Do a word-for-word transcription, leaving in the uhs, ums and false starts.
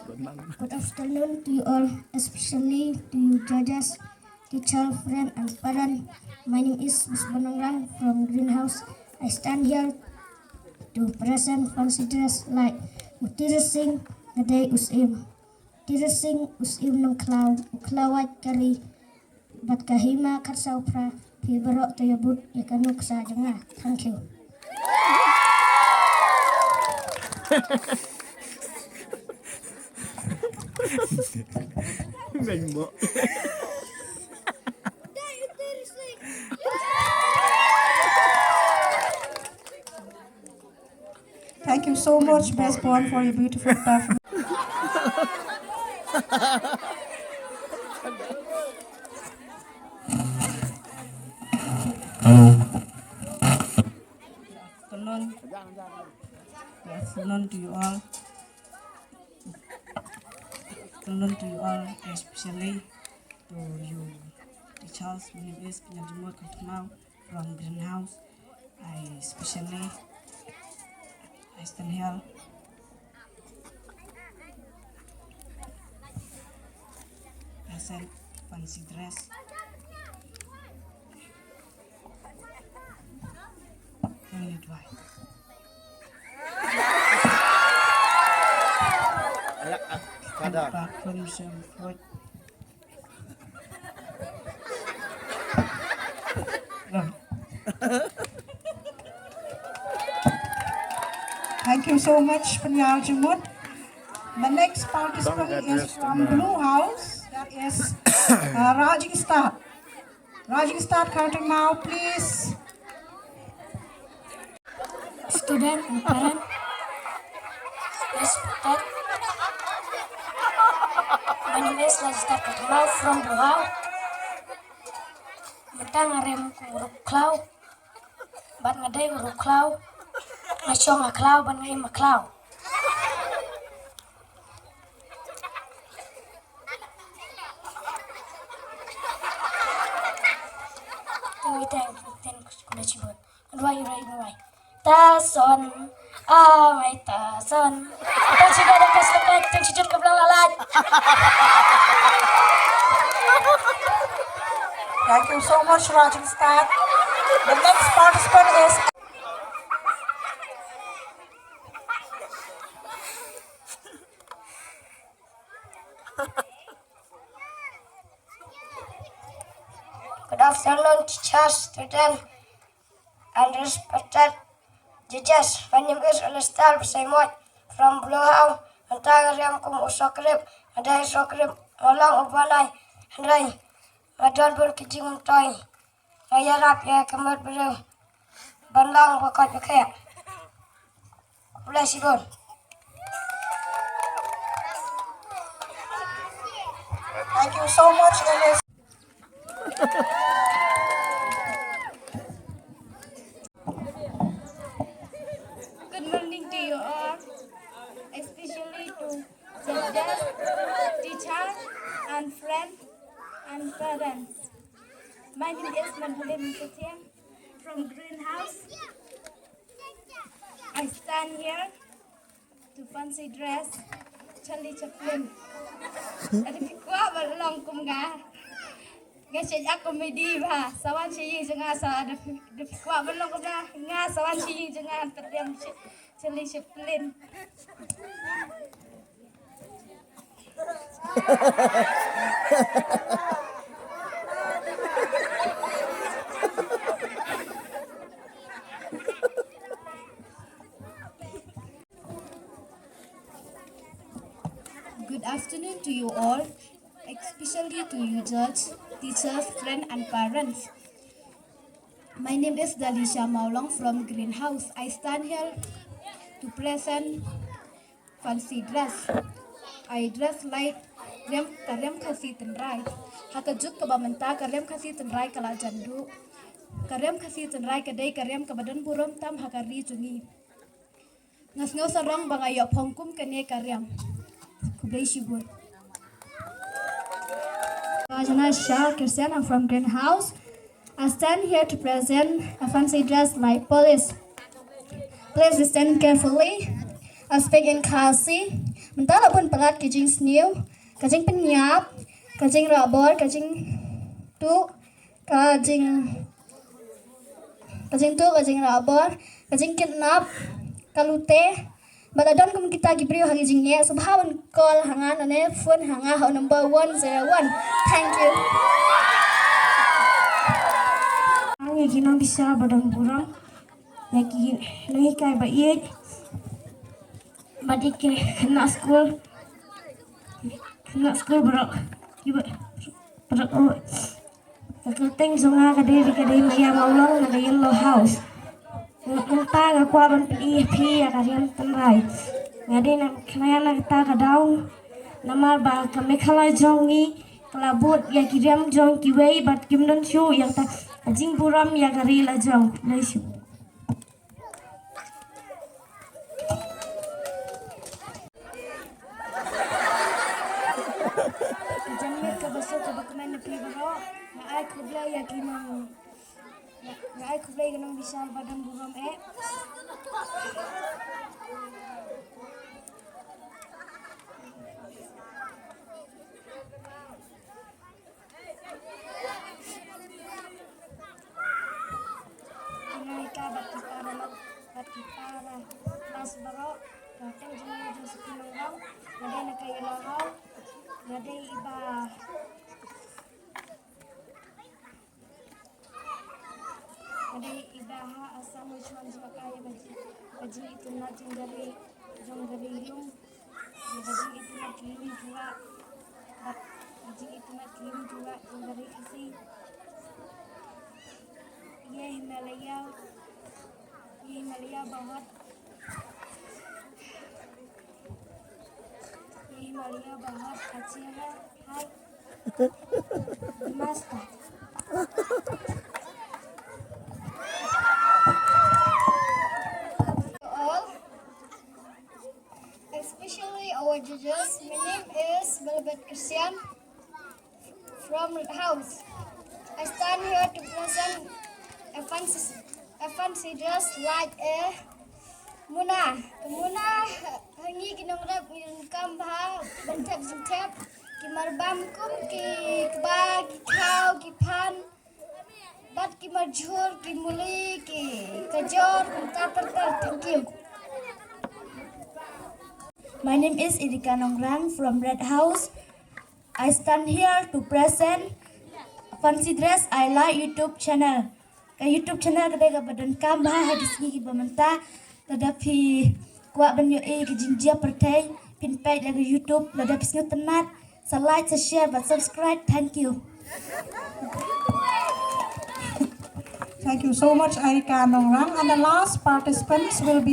Good afternoon to you all, especially to you judges, teacher, friend, and parent. My name is Miss Bonangrang from Greenhouse. I stand here to present fancy dress like Utira Singh, Nadei Usim. Tira Singh Usim Nongkhlaw, Ukhlawat Kari, Bat ka hima khat saw phra, phi baroh to ïa bud ïa ka nuksa jong nga. Thank you. Beng mo. Thank you so much, Best Born, for your beautiful performance. Hello. Good afternoon. Good afternoon to you all. Good afternoon to you all, especially to you teachers. My name is Pinjal Jumut Khatmau from Greenhouse. I especially, I stand here. I send fancy dress. Only try. Ayak, ah, kada. Bakun semput. Thank you so much, Panyar Jumut. The next participant is from Blue House, that is uh, Rajing Start. Rajing Start, counting now, please. Student and parent, respected. My name is Rajita Katma from Buhau. Mynta nga rem kum u rukhlaw. Bad nga dei u rukhlaw. Nga shong ha khlaw bad nga im ha khlaw. Tang i tang ten kula chibun. Rwai, rwai, rwai. Ta son. Ah, mai ta son. Tang shi da ka saka, tang shi jut ka blang lalat. Thank you so much, Rajin Start. The next participant is Good afternoon, teachers, students, and respected judges. My name is Alistair Bisaimot from Blue House. Mynta nga rem kum u sokrip, nga dei sokrip, nga long u banai, hynrei nga don bun ki jingmyntoi. Nga ïarap ïa ka met briew ban long ba koit ba khiah. Khublei shibun. Thank you so much, Alice. Good morning to you all, especially to judges, teachers, and friends and parents. My name is Mandalay Mukherjee from Greenhouse. I stand here to fancy dress Charlie Chaplin. Ada phi kwah ban long kum nga. Nga sha ïa comedy ba. Sa wan sha ïing jong nga sa ada phi, ada phi kwah ban long kum nga. Nga sa wan sha ïing jong nga, tyriem Charlie Chaplin. Good afternoon to you all, especially to you judge, teachers, friend and parents. My name is Dalisha Maulong from Greenhouse. I stand here to present fancy dress. I dress like rem, ka rem Khasi tynrai. Ha ka juk kaba mynta ka rem Khasi tynrai ka la jan duh. Ka rem Khasi tynrai ka dei ka rem kaba don burom tam ha ka ri jong ngi. Nga sngew sarong ba nga ïoh phong kum kane ka rem. Khublei shibun. Rajana Shah Kirsten, I'm from Greenhouse. I stand here to present a fancy dress like police. Please listen carefully. I speak in Khasi. Mynta la bun palat ki jingsniew, ka jingpynïap, ka jingrah bor, ka jingtuh, ka jing ka jingtuh, ka jingrah bor, ka jingkidnap, ka lute. Bad la don kum kita ki briew ha ki jingeh, sngewbha ban call ha nga ne phone ha nga ha number one zero one. Thank you. Ang ïa ki nongbishar ba don burom, ïa ki nonghikai ba ïeit, bad ïa ki khynnah skul, khynnah skul baroh, ki ba, baroh. Ka kyrteng jong nga ka dei, ka dei Maïa Mawlong na ka Yellow House. Mynta nga kwah ban pyni ïa phi ïa ka riam tynrai. Nga dei na khlaiñ na kata ka daw namar ba ka Meghalaya jong ngi ka la bud ïa ki riam jong kiwei bad kim don shuh ïa kata ka jingburom ïa ka ri la jong. Khublei shibun. Ka janmiet kaba suk kaba kmen na phi baroh. Nga ai khublei ïa ki nong, nga ai khublei ïa ki nongbishar ba don burom eh. Ki nonghikai bad ki para, bad ki para klas baroh, ka kyrteng jong nga Josephine Nongrang, nga dei na ka Yellow House, nga dei iba, nga dei iba ha Assam Youth Monch jong ka ïa ka jing, ka jingitynnad jong ka ri, jong ka ri lum. Ïa ka jingitynnad ki lum jong ka, bad ka jingitynnad ki lum jong ka, jong ka ri Khasi. ये हिमालय, ये हिमालय बहुत, ये हिमालय बहुत अच्छे हैं। हाय। Namaste. All, especially our judges. My name is Belbet Christian from Red House. I stand here to present a fancy, a fancy dress like a Muna. Ka Muna, ha ngi ki nongrep ngi donkam bha ban thep jingthep, ki marbam kum ki kba, ki khaw, ki phan, bad ki marjhur, ki muli, ki kajor, kumta ter ter. Thank you. My name is Erika Nongrang from Red House. I stand here to present Fancy Dress I Like YouTube channel. Ka YouTube channel ka dei kaba donkam bha ha ki sngi kiba mynta. Lada phi kwah ban ïohi ka jingjia pyrthei, phin peit ïa ka YouTube. Lada phi sngewtynnat, sa like, sa share bad subscribe. Thank you. Thank you so much, Erika Nongrang. And the last participants will be